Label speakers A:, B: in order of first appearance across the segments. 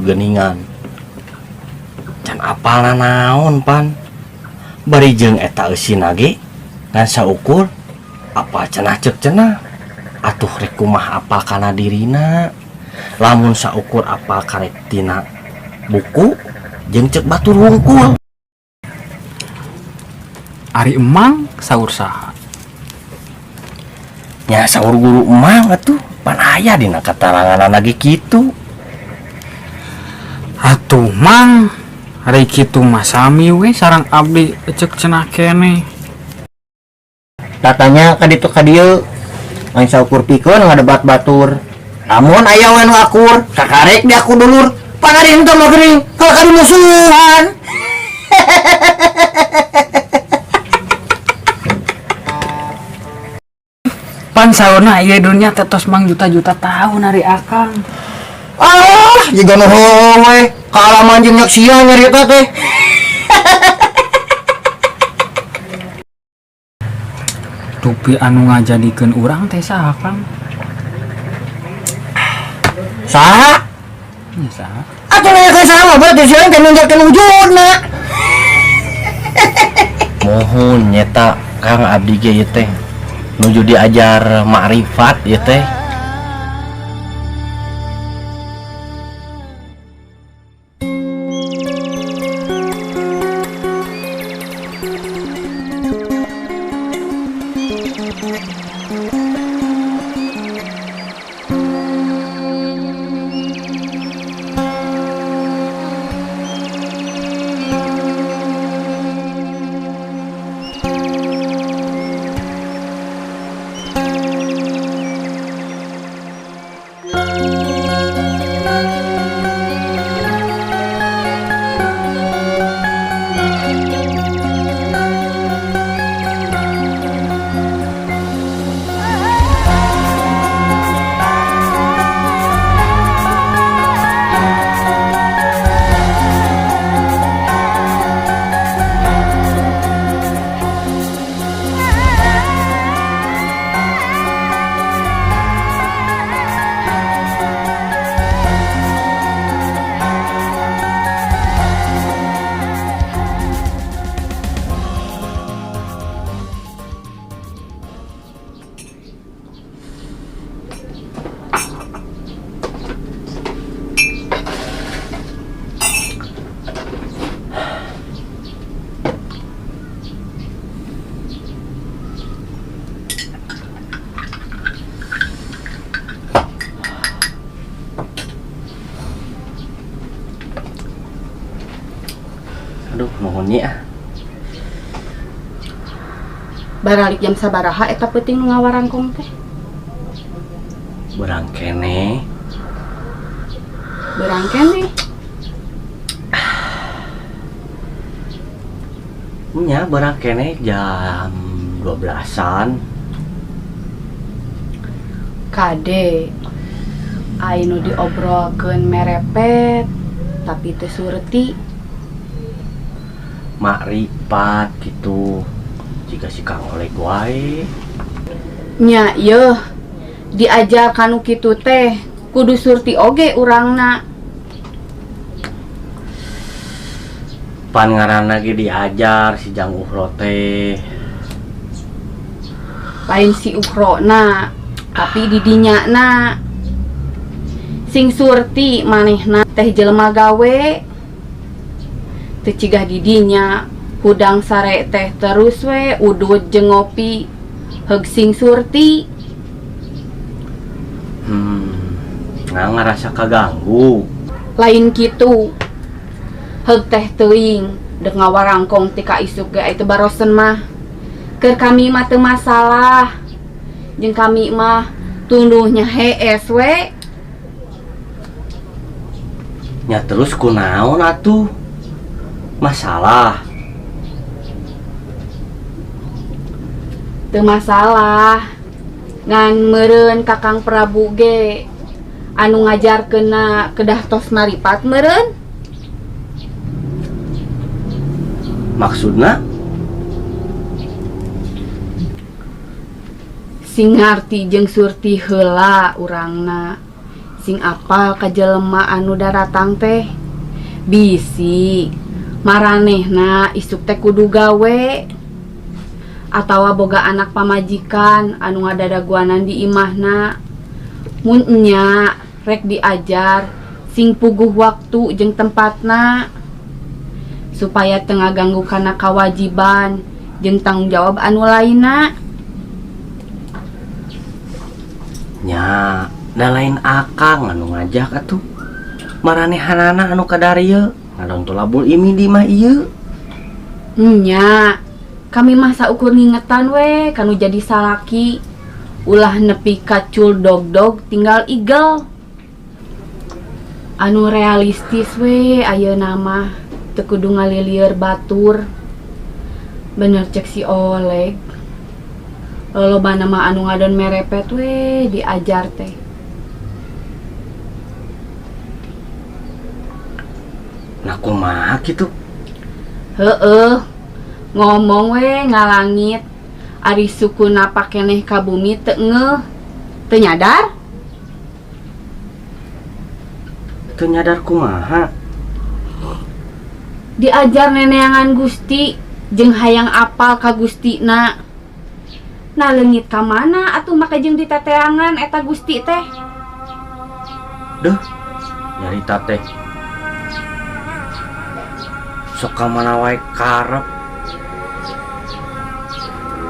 A: geuningan. Can apal nanaon pan. Bari jeung eta eusina ge ngan saukur apa cenah ceuk cenah. Atuh rek kumaha apal kana dirina. Lamun saukur apal karek tina buku jeung ceuk batur wungkul.
B: Ari emang saur saha?
A: Nya saur guru emang atuh pan aya dina kataranganana ge kitu.
B: Atuh mang, ari kitu mah sami we sareng abdi ceuk cenah keneh.
C: Tatanya ka ditu ka dieu lain saukur pikeun ngadebat batur. Lamun aya we nu akur, kakarek di aku dulur. Pan ari henteu mah geuning, kalah ka musuhan.
B: Pan saurna ieu dunya teh tos mang juta-juta tahun ari akang.
C: Ah, jiga nu heueuh we. Kaalaman jeung nyaksian nyarita teh.
B: Dupi anu ngajadikeun urang teh saha Kang?
C: Saha?
B: Nya saha?
C: Atuh nanyakeun saha mah berarti sia teh nunjukkeun wujudna.
A: Mohon nyeta Kang abdi ge ieu teh nuju diajar makrifat ieu teh. Aduh, nuhun nya ah.
D: Baralik jam sabaraha eta peuting nu ngawarangkong teh?
A: Berang keneh.
D: Berang keneh.
A: Nya berang keneh jam 12-an.
D: Kade ai nu diobrolkeun merepet tapi teu surti.
A: Makrifat gitu jika si Kang Oleh wae.
D: Nya yeuh diajar kanu kitu teh kudu surti oge urangna.
A: Pan ngaranna ge diajar si Jang Uhro teh.
D: Lain si Uhrona tapi didinyana. Sing surti manehna teh jelema gawe. Teu cigah didinya hudang sare teh terus we udut jeung ngopi heug sing surti.
A: Nah ngarasa kaganggu.
D: Lain kitu. Heug teh teuing deuk ngawarangkong ti ka isuk ge teu barosen mah. Keur kami mah teu masalah. Jeung kami mah tunduhnya hees we.
A: Nya terus kunaon atuh? Masalah.
D: Teu masalah. Ngan meureun Kakang Prabu ge anu ngajarkeunna kedah tos maripat meureun.
A: Maksudna?
D: Sing ngarti jeung surti heula urangna. Sing apal ka jelema anu daratang teh. Bisi maranehna isuk teh kudu gawe atawa boga anak pamajikan anu ngadadaguanan di imahna. Mun nya rek diajar sing puguh waktu jeung tempatna supaya teu ngaganggu kana kawajiban jeung tanggung jawab anu lainna.
A: Nya, da lain akang anu ngajak atuh. Maranehanana anu kadarieu ngadon tolabul imi di mah ieu.
D: Nya, kami mah saukur ngingetan we kanu jadi salaki. Ulah nepi kacul dog-dog tinggal igel. Anu realistis we ayeuna mah teu kudu ngalilieur batur. Bener cek si Oleg. Lolobana mah anu ngadon merepet we diajar teh.
A: Nah kumaha kitu?
D: Heeh. Ngomong we ngalangit. Ari sukuna pakeneh ka bumi teu ngeuh. Teu nyadar?
A: Teu nyadar kumaha?
D: Diajar neneangan Gusti jeung hayang apal ka Gustina. Nah leungit ka mana atuh make jeung diteteangan eta Gusti teh?
A: Duh, nyarita teh. Sok ka mana wae karep.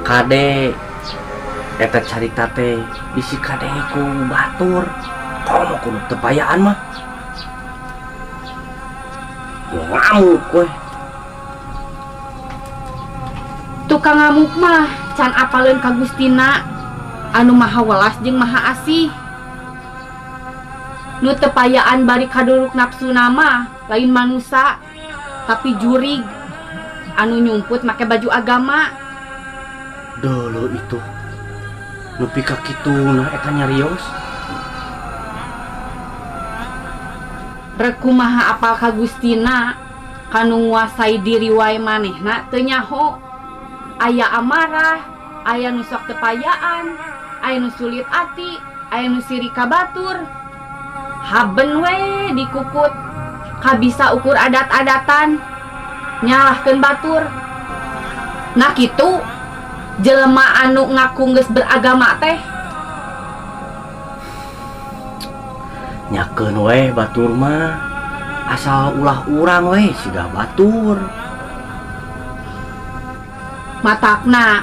A: Kade eta carita teh bisi kadenge ku batur. Komo kudu teu payaan mah. Ngamuk we.
D: Tukang ngamuk mah can apaleun ka Gustina anu maha welas jeung maha asih. Nu teu payaan bari kaduruk nafsuna mah lain manusa tapi jurig anu nyumput make baju agama.
A: Dulu itu nepi ka kituna eta nyarios.
D: Rek kumaha apal ka Gustina kanu nguasai diri wae manehna teu nyaho. Aya amarah, aya nu sok teu payaan, aya nu sulit ati, aya nu sirik ka batur. Haben we dikukut, kabisa ukur adat-adatan, nyalahkeun batur. Nah kitu jelema anu ngaku geus beragama teh.
A: Nyakeun we batur mah, asal ulah urang we siga batur.
D: Matakna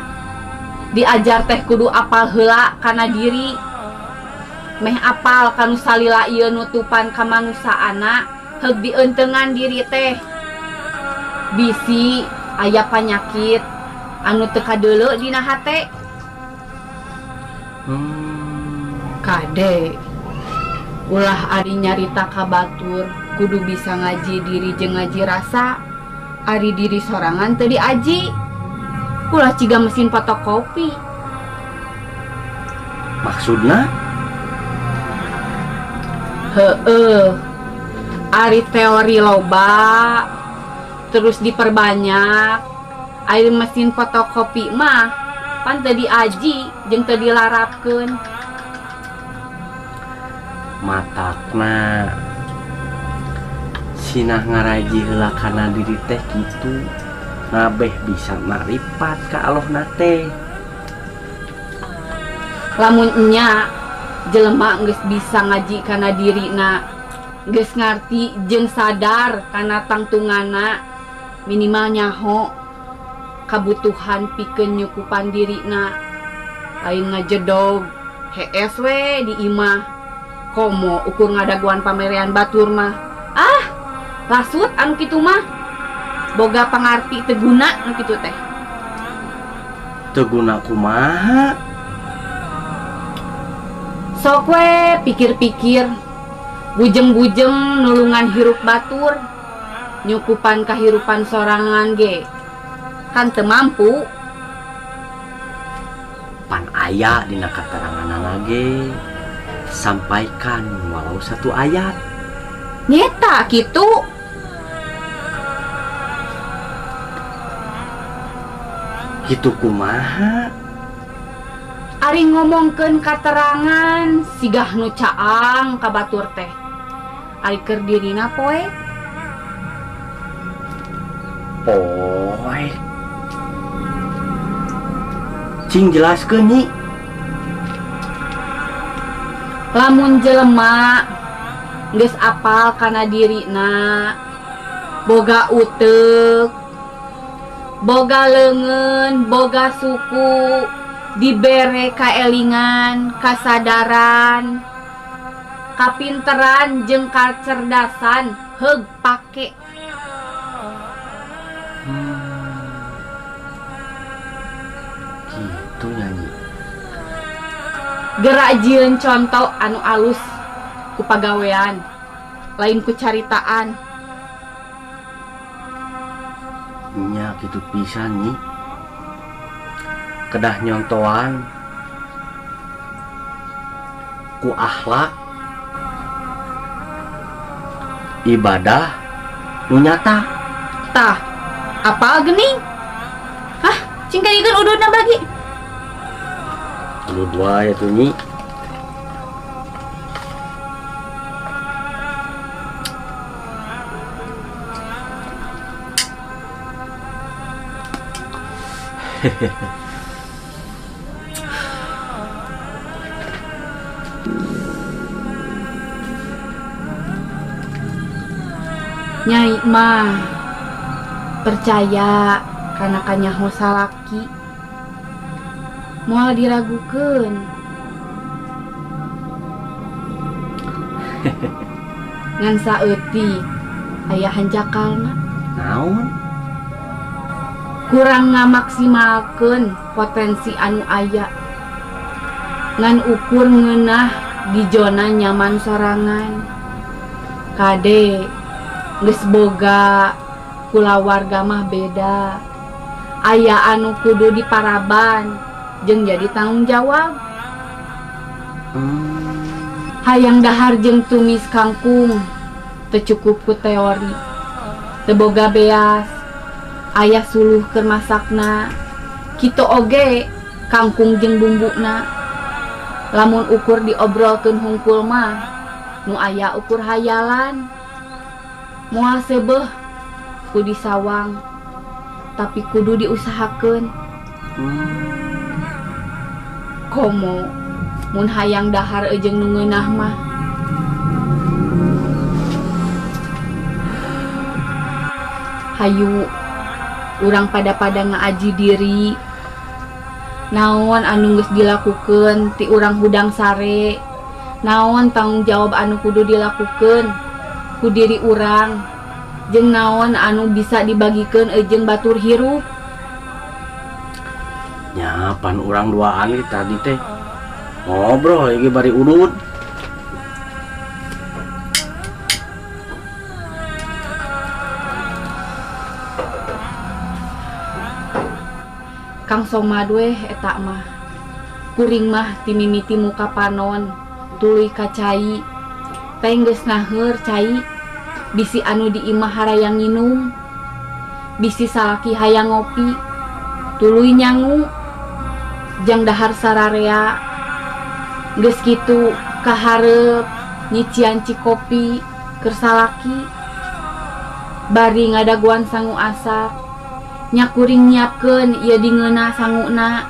D: diajar teh kudu apal heula kana diri. Meh apal kanu salila ieu nutupan kamanusaana heug dientengan diri teh. Bisi aya panyakit anu teu kadeuleu dina hate. Kade ulah ari nyarita ka batur kudu bisa ngaji diri jeung ngaji rasa. Ari diri sorangan teu diaji. Ulah ciga mesin fotokopi.
A: Maksudna?
D: Heeh. Ari teori loba terus diperbanyak. Ari mesin fotokopi mah pan teu diaji jeung teu dilarapkeun.
A: Matakna sinah ngaraji heula kana diri teh kitu. Ngabeh bisa maripat ka Allahna teh.
D: Lamun nya jelema geus bisa ngaji kana dirina, geus ngarti jeung sadar kana tangtungana, minimal nyaho kabutuhan pikeun nyukupan dirina. Lain ngajedog hees we di imah. Komo ukur ngadaguan pamerean batur mah. Ah, lasut anu kitu mah. Boga pangarti teu guna nu kitu teh.
A: Teu guna kumaha?
D: Sok we pikir-pikir. Bujeng-bujeng nulungan hirup batur. Nyukupan kahirupan sorangan ge. Kan teu mampu.
A: Pan aya dina kateranganana ge. Sampaikan walau satu ayat.
D: Nyeta kitu.
A: Kitu kumaha?
D: Ari ngomongkeun katerangan sigah nu caang ka batur teh. Ari keur dirina poe.
A: Poe. Cing jelaskeun Nyi.
D: Lamun jelema geus apal kana dirina, boga uteuk, boga leungeun, boga suku, dibere kaelingan, kasadaran, kapinteran jeung kacerdasan heug pake.
A: Kitu nya Nyi.
D: Gerak jieun conto anu alus ku pagawean, lain ku caritaan.
A: Nya kitu pisan Nyi. Kedah nyontoan ku akhlak, ibadah nu nyata.
D: Tah, apal geuning? Hah, cing kayeun ududna bagi.
A: Udud wae atuh Nyi.
D: Nyai mah percaya kana kanyaho salaki, moal diragukeun. Ngan saeutik aya hanjakalna.
A: Naon?
D: Kurang ngamaksimalkeun potensi anu aya. Ngan ukur ngeunah di zona nyaman sorangan. Kade geus boga kulawarga mah beda. Aya anu kudu diparaban jeung jadi tanggung jawab. Hayang dahar jeung tumis kangkung teu cukup ku teori. Teu boga beas, aya suluh keur masakna. Kitu oge kangkung jeung bumbuna. Lamun ukur diobrolkeun hungkul mah nu aya ukur hayalan. Moal seubeuh ku disawang, tapi kudu diusahakeun. Komo mun hayang dahar jeung nu ngeunah mah. Hayu urang pada-pada ngaaji diri. Naon anu geus dilakukeun ti urang hudang sare, naon tanggung jawab anu kudu dilakukeun ku diri urang, jeung naon anu bisa dibagikeun jeung batur hirup.
A: Nya pan urang duaan ge tadi teh ngobrol ieu bari udud.
D: Kang Somad weh eta mah. Kuring mah ti mimiti muka panon tuluy ka cai. Teh geus naheur cai, bisi anu di imah harayang nginum, bisi salaki hayang ngopi, tuluy nyangu jang dahar sararea. Geus kitu kahareup nyician cikopi keur salaki, bari ngadaguan sangu asak. Nya kuring nyiapkeun ieu dingeuna sanguna.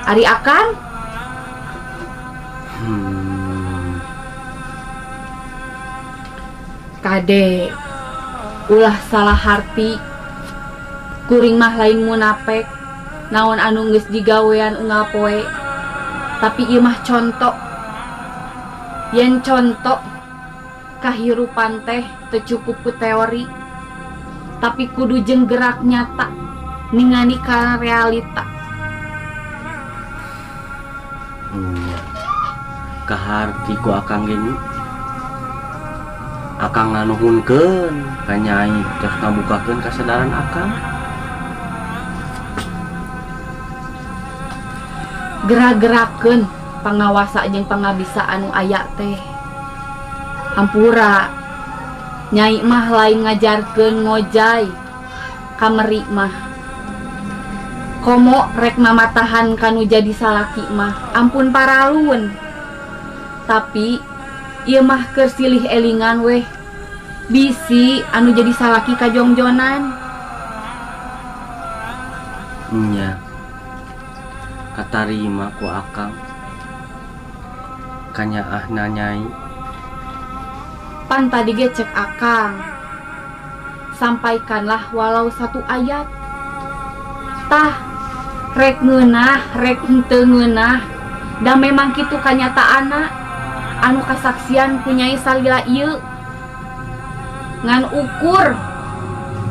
D: Ari akang? Kade ulah salah harti. Kuring mah lain munapek, naon anu geus digawean unggal poe. Tapi ieu mah conto. Yen conto kahirupan teh teu cukup ku teori, tapi kudu jeung gerak nyata ningani ka realita.
A: Kaharti ku akang ge Nyi. Akang nganuhunkeun ka Nyai terus ngabukakeun kasadaran akang.
D: Gerak-gerakeun pangawasa jeung pangabisa anu aya teh. Hampura Nyai mah lain ngajarkeun ngojay kameri mah. Komo rek mamatahan kanu jadi salaki mah ampun paralun. Tapi ieu mah keur silih elingan weh. Bisi anu jadi salaki kajongjonan.
A: Nya. Katarima ku akang. Kanyaahna Nyai.
D: Pan tadi ge cek akang. Sampaikanlah walau satu ayat. Tah rek ngeunah rek henteu ngeunah. Da memang kitu kanyataanna anu kasaksian ku Nyai salila ieu. Ngan ukur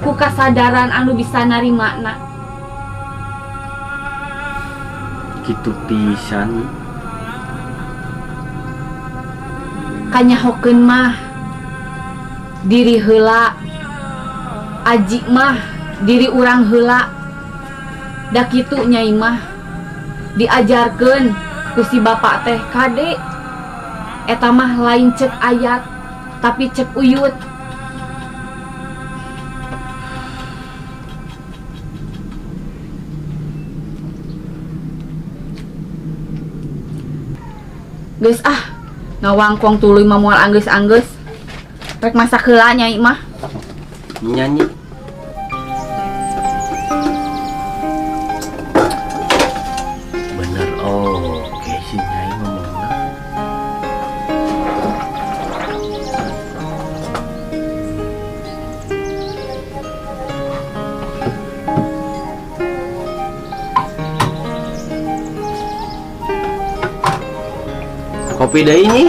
D: ku kasadaran anu bisa narimana.
A: Kitu pisan.
D: Kanyahokeun mah diri heula, aji mah diri urang heula. Da kitu Nyai mah diajarkeun ku si bapak teh kade. Eta mah lain cek ayat tapi cek uyut. Geus ah, ngawangkong tuluy mah moal anggeus-anggeus. Rek masak heula Nyai mah.
A: Nyanyi. Bener oke si Nyai ngomongna. Kopi deui nyi.